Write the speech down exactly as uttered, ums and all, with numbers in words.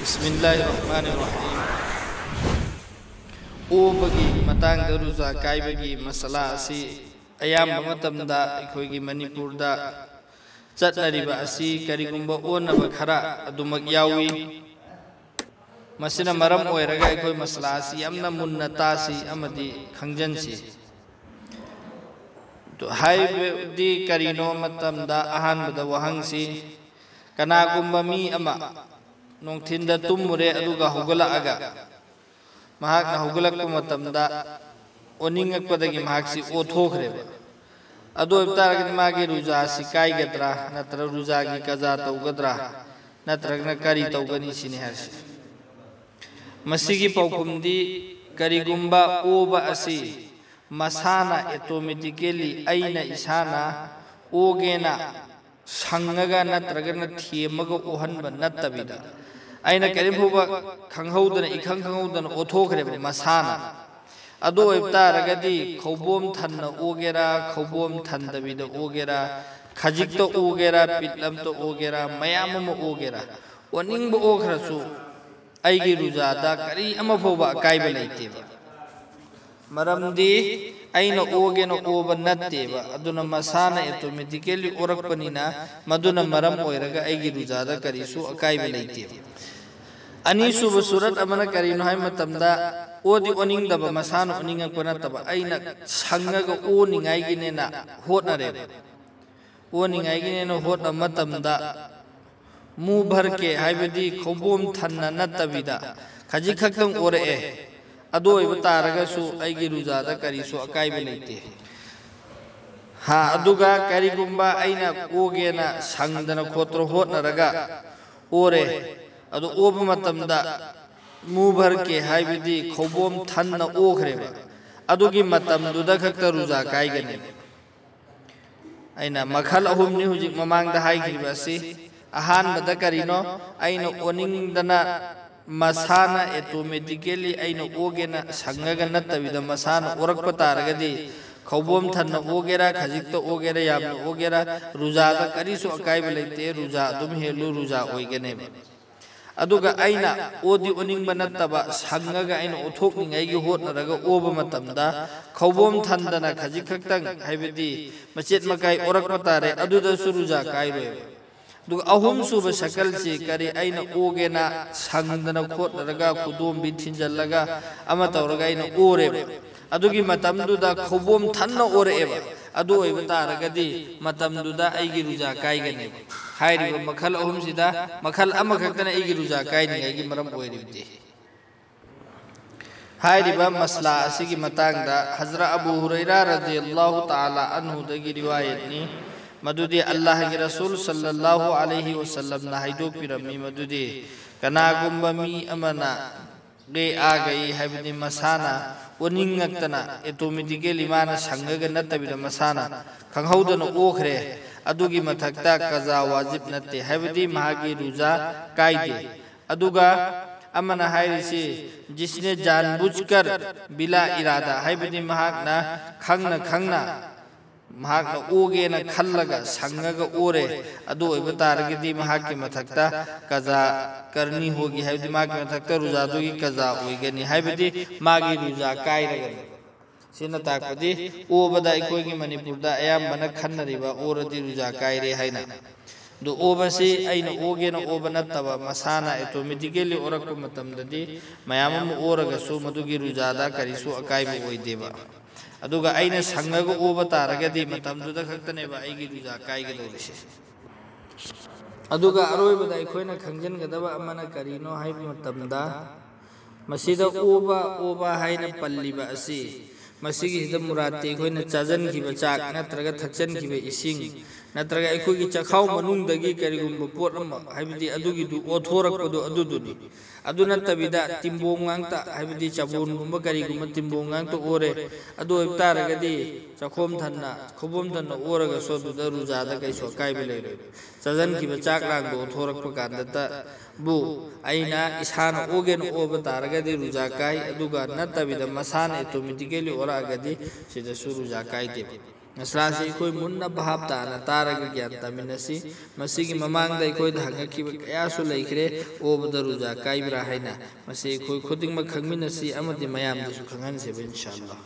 ꯕꯤꯁꯃꯤꯜꯂꯥꯍꯤꯔ ꯔꯍꯃꯥꯅꯤꯔ ꯔꯍꯤꯝ꯫ ꯑꯣꯕꯒꯤ ꯃꯇꯥꯡꯗ ꯔꯨꯖꯥ ꯀꯥꯏꯕꯒꯤ ꯃꯁꯂꯥ ꯑꯁꯤ ꯑꯌꯥꯝꯕ ꯃꯇꯝꯗ ꯑꯩꯈꯣꯏꯒꯤ ꯃꯅꯤꯄꯨꯔꯗ ꯆꯠꯅꯔꯤꯕ ꯑꯁꯤ ꯀꯔꯤꯒꯨꯝꯕ ꯑꯣꯟꯅꯕ ꯈꯔ ꯑꯗꯨꯃꯛ ꯌꯥꯎꯏ꯫ ꯃꯁꯤꯅ ꯃꯔꯝ ꯑꯣꯏꯔꯒ ꯑꯩꯈꯣꯏ ꯃꯁꯂꯥ ꯑꯁꯤ ꯌꯥꯝꯅ ꯃꯨꯟꯅ ꯇꯥꯁꯤ ꯑꯃꯗꯤ ꯈꯪꯖꯤꯟꯁꯤ꯫ ꯍꯥꯏꯕꯗꯤ ꯀꯔꯤꯅꯣ ꯃꯇꯝꯗ ꯑꯍꯥꯟꯕꯗ ꯋꯥꯍꯪꯁꯤ, ꯀꯅꯥꯒꯨꯝꯕ ꯃꯤ ꯑꯃ ꯅꯨꯡꯊꯤꯟꯗ ꯇꯨꯝꯃꯨꯔꯦ, ꯑꯗꯨꯒ ꯍꯧꯒꯠꯂꯛꯑꯒ ꯃꯍꯥꯛꯅ ꯍꯧꯒꯠꯂꯛꯄ ꯃꯇꯝꯗ ꯑꯣꯅꯤꯡꯉꯛꯄꯗꯒꯤ ꯃꯍꯥꯛꯁꯤ ꯑꯣꯊꯣꯛꯈ꯭ꯔꯦꯕ꯫ ꯑꯗꯨ ꯑꯣꯏꯕ ꯇꯥꯔꯒꯗꯤ ꯃꯥꯒꯤ ꯔꯨꯖꯥꯁꯤ ꯀꯥꯏꯒꯗ꯭ꯔꯥ, ꯅꯠꯇ꯭ꯔꯒ ꯔꯨꯖꯥꯒꯤ ꯀꯖꯥ ꯇꯧꯒꯗ꯭ꯔꯥ, ꯅꯠꯇ꯭ꯔꯒꯅ ꯀꯔꯤ ꯇꯧꯒꯅꯤ ꯁꯤꯅꯤ ꯍꯥꯏꯔꯤꯁꯤ꯫ ꯃꯁꯤꯒꯤ ꯄꯥꯎꯈꯨꯝꯗꯤ, ꯀꯔꯤꯒꯨꯝꯕ ꯑꯣꯕ ꯑꯁꯤ ꯃꯁꯥꯅ ꯑꯦꯇꯣꯃꯦꯇꯤꯀꯦꯂꯤ, ꯑꯩꯅ ꯏꯁꯥꯅ ꯑꯣꯒꯦꯅ ꯁꯪꯉꯒ ꯅꯠꯇ꯭ꯔꯒꯅ ꯊꯦꯝꯃꯒ ꯑꯣꯍꯟꯕ ꯅꯠꯇꯕꯤꯗ, ꯑꯩꯅ ꯀꯔꯤꯝ ꯐꯥꯎꯕ ꯈꯪꯍꯧꯗꯅ, ꯏꯈꯪ ꯈꯪꯍꯧꯗꯅ ꯑꯣꯊꯣꯛꯈ꯭ꯔꯦꯕ ꯃꯁꯥꯅ꯫ ꯑꯗꯨ ꯑꯣꯏꯕ ꯇꯥꯔꯒꯗꯤ ꯈꯧꯕꯣꯝ ꯊꯟꯅ ꯑꯣꯒꯦꯔꯥ, ꯈꯧꯕꯣꯝ ꯊꯟꯗꯕꯤꯗ ꯑꯣꯒꯦꯔꯥ, ꯈꯖꯤꯛꯇ ꯑꯣꯒꯦꯔꯥ, ꯄꯤꯠ ꯑꯝꯇ ꯑꯣꯒꯦꯔꯥ, ꯃꯌꯥꯝ ꯑꯃ ꯑꯣꯒꯦꯔꯥ, ꯑꯣꯅꯤꯡꯕ ꯑꯣꯈ꯭ꯔꯁꯨ ꯑꯩꯒꯤ ꯔꯨꯖꯥꯗ ꯀꯔꯤ ꯑꯃ ꯐꯥꯎꯕ ꯑꯀꯥꯏꯕ ꯂꯩꯇꯦꯕ꯫ ꯃꯔꯝꯗꯤ ꯑꯩꯅ ꯑꯣꯒꯦꯅ ꯑꯣꯕ ꯅꯠꯇꯦꯕ, ꯑꯗꯨꯅ ꯃꯁꯥꯅ ꯑꯦꯇꯣꯃꯦꯇꯤꯀꯦꯂꯤ ꯑꯣꯔꯛꯄꯅꯤꯅ, ꯃꯗꯨꯅ ꯃꯔꯝ ꯑꯣꯏꯔꯒ ꯑꯩꯒꯤ ꯔꯨꯖꯥꯗ ꯀꯔꯤꯁꯨ ꯑꯀꯥꯏꯕ ꯂꯩꯇꯦꯕ꯫ ꯑꯅꯤꯁꯨꯕ ꯁꯨꯔꯠ ꯑꯃꯅ ꯀꯔꯤꯅꯣ ꯍꯥꯏꯕ ꯃꯇꯝꯗ, ꯑꯣꯗꯤ ꯑꯣꯅꯤꯡꯗꯕ, ꯃꯁꯥꯅ ꯑꯣꯅꯤꯡꯉꯛꯄ ꯅꯠꯇꯕ, ꯑꯩꯅ ꯁꯪꯉꯒ ꯑꯣꯅꯤꯡꯉꯥꯏꯒꯤꯅꯦꯅ ꯍꯣꯠꯅꯔꯦꯕ꯫ ꯑꯣꯅꯤꯡꯉꯥꯏꯒꯤꯅꯦꯅ ꯍꯣꯠꯅꯕ ꯃꯇꯝꯗ, ꯃꯨ ꯚꯔꯀꯦ ꯍꯥꯏꯕꯗꯤ ꯈꯧꯕꯣꯝ ꯊꯟꯅ ꯅꯠꯇꯕꯤꯗ ꯈꯖꯤꯛ ꯈꯛꯇꯪ ꯑꯣꯔꯛꯑꯦ, ꯑꯗꯨ ꯑꯣꯏꯕ ꯇꯥꯔꯒꯁꯨ ꯑꯩꯒꯤ ꯔꯨꯖꯥꯗ ꯀꯔꯤꯁꯨ ꯑꯀꯥꯏꯕ ꯂꯩꯇꯦ꯫ ꯍꯥ, ꯑꯗꯨꯒ ꯀꯔꯤꯒꯨꯝꯕ ꯑꯩꯅ ꯑꯣꯒꯦꯅ ꯁꯪꯗꯅ ꯈꯣꯠꯇꯅ ꯍꯣꯠꯅꯔꯒ ꯑꯣꯔꯦ, ꯑꯗꯨ ꯑꯣꯕ ꯃꯇꯝꯗ ꯃꯨ ꯚꯔꯀꯦ ꯍꯥꯏꯕꯗꯤ ꯈꯧꯕꯣꯝ ꯊꯟꯅ ꯑꯣꯈ꯭ꯔꯦꯕ, ꯑꯗꯨꯒꯤ ꯃꯇꯝꯗꯨꯗ ꯈꯛꯇ ꯔꯨꯖꯥ ꯀꯥꯏꯒꯅꯦꯕ꯫ ꯑꯩꯅ ꯃꯈꯜ ꯑꯍꯨꯝꯅꯤ ꯍꯧꯖꯤꯛ ꯃꯃꯥꯡꯗ ꯍꯥꯏꯈ꯭ꯔꯤꯕ ꯑꯁꯤ꯫ ꯑꯍꯥꯟꯕꯗ ꯀꯔꯤꯅꯣ? ꯑꯩꯅ ꯑꯣꯅꯤꯡꯗꯅ ꯃꯁꯥꯅ ꯑꯦꯇꯣꯃꯦꯇꯤꯀꯦꯂꯤ ꯑꯩꯅ ꯑꯣꯒꯦꯅ ꯁꯪꯉꯒ ꯅꯠꯇꯕꯤꯗ ꯃꯁꯥꯅ ꯑꯣꯔꯛꯄ ꯇꯥꯔꯒꯗꯤ, ꯈꯧꯕꯣꯝ ꯊꯟꯅ ꯑꯣꯒꯦꯔꯥ, ꯈꯖꯤꯛꯇ ꯑꯣꯒꯦꯔꯥ, ꯌꯥꯝꯅ ꯑꯣꯒꯦꯔꯥ, ꯔꯨꯖꯥꯗ ꯀꯔꯤꯁꯨ ꯑꯀꯥꯏꯕ ꯂꯩꯇꯦ, ꯔꯨꯖꯥ ꯑꯗꯨꯝ ꯍꯦꯜꯂꯨ, ꯔꯨꯖꯥ ꯑꯣꯏꯒꯅꯦꯕ꯫ ꯑꯗꯨꯒ ꯑꯩꯅ ꯑꯣꯗꯤ ꯑꯣꯅꯤꯡꯕ ꯅꯠꯇꯕ, ꯁꯪꯉꯒ ꯑꯩꯅ ꯑꯣꯊꯣꯛꯅꯤꯡꯉꯥꯏꯒꯤ ꯍꯣꯠꯅꯔꯒ ꯑꯣꯕ ꯃꯇꯝꯗ, ꯈꯧꯕꯣꯝ ꯊꯟꯗꯅ ꯈꯖꯤꯛ ꯈꯛꯇꯪ, ꯍꯥꯏꯕꯗꯤ ꯃꯆꯦꯠ ꯃꯀꯥꯏ ꯑꯣꯔꯛꯄ ꯇꯥꯔꯦ, ꯑꯗꯨꯗꯁꯨ ꯔꯨꯖꯥ ꯀꯥꯏꯔꯣꯏꯕ꯫ ꯑꯗꯨꯒ ꯑꯍꯨꯝꯁꯨꯕ ꯁꯀꯜꯁꯤ ꯀꯔꯤ, ꯑꯩꯅ ꯑꯣꯒꯦꯅ ꯁꯪꯗꯅ ꯈꯣꯠꯅꯔꯒ, ꯈꯨꯗꯣꯝꯕꯤ ꯊꯤꯟꯖꯜꯂꯒ, ꯑꯃ ꯇꯧꯔꯒ ꯑꯩꯅ ꯑꯣꯔꯦꯕ꯫ ꯑꯗꯨꯒꯤ ꯃꯇꯝꯗꯨꯗ ꯈꯧꯕꯣꯝ ꯊꯟꯅ ꯑꯣꯔꯛꯑꯦꯕ꯫ ꯑꯗꯨ ꯑꯣꯏꯕ ꯇꯥꯔꯒꯗꯤ ꯃꯇꯝꯗꯨꯗ ꯑꯩꯒꯤ ꯔꯨꯖꯥ ꯀꯥꯏꯒꯅꯦꯕ꯫ ꯍꯥꯏꯔꯤꯕ ꯃꯈꯜ ꯑꯍꯨꯝꯁꯤꯗ ꯃꯈꯜ ꯑꯃꯈꯛꯇꯅ ꯑꯩꯒꯤ ꯔꯨꯖꯥ ꯀꯥꯏꯅꯤꯡꯉꯥꯏꯒꯤ ꯃꯔꯝ ꯑꯣꯏꯔꯤꯕꯗꯤ꯫ ꯍꯥꯏꯔꯤꯕ ꯃꯁꯂꯥ ꯑꯁꯤꯒꯤ ꯃꯇꯥꯡꯗ ꯍꯖꯔꯠ ꯑꯕꯨ ꯍꯨꯔꯩꯔꯥ ꯔꯗꯤꯌꯜꯂꯥꯍꯨ ꯇꯥꯂꯥ ꯑꯟꯍꯨꯗꯒꯤ ꯔꯤꯋꯥꯌꯠꯅꯤ꯫ ꯃꯗꯨꯗꯤ ꯑꯜꯂꯥꯍꯒꯤ ꯔꯁꯨꯜ ꯁꯜꯂꯜꯂꯥꯍꯨ ꯑꯂꯩꯍꯤ ꯋꯁꯜꯂꯝꯅ ꯍꯥꯏꯗꯣꯛꯄꯤꯔꯝꯃꯤ꯫ ꯃꯗꯨꯗꯤ ꯀꯅꯥꯒꯨꯝꯕ ꯃꯤ ꯑꯃꯅ ꯒꯦ ꯑꯥꯒꯩ, ꯍꯥꯏꯕꯗꯤ ꯃꯁꯥꯅ ꯑꯣꯅꯤꯡꯉꯛꯇꯅ, ꯑꯦꯇꯣꯃꯦꯇꯤꯀꯦꯂꯤ ꯃꯥꯅ ꯁꯪꯉꯒ ꯅꯠꯇꯕꯤꯗ ꯃꯁꯥꯅ ꯈꯪꯍꯧꯗꯅ ꯑꯣꯈ꯭ꯔꯦ, ꯑꯗꯨꯒꯤ ꯃꯊꯛꯇ ꯀꯖꯥ ꯋꯥꯖꯤꯕ ꯅꯠꯇꯦ, ꯍꯥꯏꯕꯗꯤ ꯃꯍꯥꯛꯀꯤ ꯔꯨꯖꯥ ꯀꯥꯏꯗꯦ꯫ ꯑꯗꯨꯒ ꯑꯃꯅ ꯍꯥꯏꯔꯤꯁꯤ, ꯖꯤꯁꯅꯦ ꯖꯥꯟꯕꯨꯖꯀꯔ ꯕꯤꯂꯥ ꯏꯔꯥꯗꯥ, ꯍꯥꯏꯕꯗꯤ ꯃꯍꯥꯛꯅ ꯈꯪꯅ ꯈꯪꯅ, ꯃꯍꯥꯛꯅ ꯑꯣꯒꯦꯅ ꯈꯜꯂꯒ ꯁꯪꯉꯒ ꯑꯣꯔꯦ, ꯑꯗꯨ ꯑꯣꯏꯕ ꯇꯥꯔꯒꯗꯤ ꯃꯍꯥꯛꯀꯤ ꯃꯊꯛꯇ ꯀꯖꯥ ꯀꯔꯅꯤ ꯍꯣꯒꯤ, ꯍꯥꯏꯕꯗꯤ ꯃꯍꯥꯛꯀꯤ ꯃꯊꯛꯇ ꯔꯨꯖꯥꯗꯨꯒꯤ ꯀꯖꯥ ꯑꯣꯏꯒꯅꯤ, ꯍꯥꯏꯕꯗꯤ ꯃꯥꯒꯤ ꯔꯨꯖꯥ ꯀꯥꯏꯔꯒꯅꯤ꯫ ꯁꯤꯅ ꯇꯥꯛꯄꯗꯤ ꯑꯣꯕꯗ ꯑꯩꯈꯣꯏꯒꯤ ꯃꯅꯤꯄꯨꯔꯗ ꯑꯌꯥꯝꯕꯅ ꯈꯟꯅꯔꯤꯕ ꯑꯣꯔꯗꯤ ꯔꯨꯖꯥ ꯀꯥꯏꯔꯦ ꯍꯥꯏꯅ꯫ ꯑꯗꯨ ꯑꯣꯕꯁꯤ ꯑꯩꯅ ꯑꯣꯒꯦꯅ ꯑꯣꯕ ꯅꯠꯇꯕ, ꯃꯁꯥꯅ ꯑꯦꯇꯣꯃꯦꯇꯤꯀꯦꯂꯤ ꯑꯣꯔꯛꯄ ꯃꯇꯝꯗꯗꯤ ꯃꯌꯥꯝ ꯑꯃ ꯑꯣꯔꯒꯁꯨ ꯃꯗꯨꯒꯤ ꯔꯨꯖꯥꯗ ꯀꯔꯤꯁꯨ ꯑꯀꯥꯏꯕ ꯑꯣꯏꯗꯦꯕ꯫ ꯑꯗꯨꯒ ꯑꯩꯅ ꯁꯪꯉꯒ ꯑꯣꯕ ꯇꯥꯔꯒꯗꯤ ꯃꯇꯝꯗꯨꯗ ꯈꯛꯇꯅꯦꯕ ꯑꯩꯒꯤ ꯔꯨꯖꯥ ꯀꯥꯏꯒꯗꯧꯔꯤꯁꯦ꯫ ꯑꯗꯨꯒ ꯑꯔꯣꯏꯕꯗ ꯑꯩꯈꯣꯏꯅ ꯈꯪꯖꯤꯟꯒꯗꯕ ꯑꯃꯅ ꯀꯔꯤꯅꯣ ꯍꯥꯏꯕ ꯃꯇꯝꯗ, ꯃꯁꯤꯗ ꯑꯣꯕ, ꯑꯣꯕ ꯍꯥꯏꯅ ꯄꯜꯂꯤꯕ ꯑꯁꯤ, ꯃꯁꯤꯒꯤꯁꯤꯗ ꯃꯨꯔꯥꯠꯇꯤ ꯑꯩꯈꯣꯏꯅ ꯆꯥꯖꯟꯈꯤꯕ ꯆꯥꯛ ꯅꯠꯇ꯭ꯔꯒ ꯊꯛꯆꯟꯈꯤꯕ ꯏꯁꯤꯡ ꯅꯠꯇ꯭ꯔꯒ ꯑꯩꯈꯣꯏꯒꯤ ꯆꯈꯥꯎ ꯃꯅꯨꯡꯗꯒꯤ ꯀꯔꯤꯒꯨꯝꯕ ꯄꯣꯠ ꯑꯃ, ꯍꯥꯏꯕꯗꯤ ꯑꯗꯨꯒꯤꯗꯨ ꯑꯣꯠꯊꯣꯔꯛꯄꯗꯣ ꯑꯗꯨꯗꯨꯅꯤ꯫ ꯑꯗꯨ ꯅꯠꯇꯕꯤꯗ ꯇꯤꯝꯕꯣꯡ ꯉꯥꯛꯇ, ꯍꯥꯏꯕꯗꯤ ꯆꯕꯣꯟꯒꯨꯝꯕ ꯀꯔꯤꯒꯨꯝꯕ ꯇꯤꯝꯕꯣꯡ ꯉꯥꯛꯇ ꯑꯣꯔꯦ, ꯑꯗꯨ ꯑꯣꯏꯕ ꯇꯥꯔꯒꯗꯤ ꯆꯈꯣꯝ ꯊꯟꯅ, ꯈꯨꯕꯣꯝ ꯊꯟꯅ ꯑꯣꯔꯒꯁꯨ ꯑꯗꯨꯗ ꯔꯨꯖꯥꯗ ꯀꯩꯁꯨ ꯑꯀꯥꯏꯕ ꯂꯩꯔꯣꯏ꯫ ꯆꯥꯖꯟꯈꯤꯕ ꯆꯥꯛ ꯂꯥꯡꯗꯣ ꯑꯣꯠꯊꯣꯔꯛꯄ ꯀꯥꯟꯗꯇꯕꯨ ꯑꯩꯅ ꯏꯁꯥꯅ ꯑꯣꯒꯦꯅ ꯑꯣꯕ ꯇꯥꯔꯒꯗꯤ ꯔꯨꯖꯥ ꯀꯥꯏ, ꯑꯗꯨꯒ ꯅꯠꯇꯕꯤꯗ ꯃꯁꯥꯅ ꯑꯦꯇꯣꯃꯦꯇꯤꯀꯦꯂꯤ ꯑꯣꯔꯛꯑꯒꯗꯤ ꯁꯤꯗꯁꯨ ꯔꯨꯖꯥ ꯀꯥꯏꯗꯦꯕ꯫ ꯃꯁꯂꯥꯁꯤ ꯑꯩꯈꯣꯏ ꯃꯨꯟꯅ ꯚꯥꯞ ꯇꯥꯅ ꯇꯥꯔꯒ ꯒ꯭ꯌꯥꯟ ꯇꯥꯃꯤꯟꯅꯁꯤ꯫ ꯃꯁꯤꯒꯤ ꯃꯃꯥꯡꯗ ꯑꯩꯈꯣꯏꯗ ꯍꯪꯉꯛꯈꯤꯕ ꯀꯌꯥꯁꯨ ꯂꯩꯈ꯭ꯔꯦ, ꯑꯣꯕꯗ ꯔꯨꯖꯥ ꯀꯥꯏꯕ꯭ꯔꯥ ꯍꯥꯏꯅ꯫ ꯃꯁꯤ ꯑꯩꯈꯣꯏ ꯈꯨꯗꯤꯡꯃꯛ ꯈꯪꯃꯤꯟꯅꯁꯤ ꯑꯃꯗꯤ ꯃꯌꯥꯝꯗꯁꯨ ꯈꯪꯍꯟꯁꯦꯕ, ꯏꯟꯁꯥ ꯑꯜꯂꯥꯍ꯫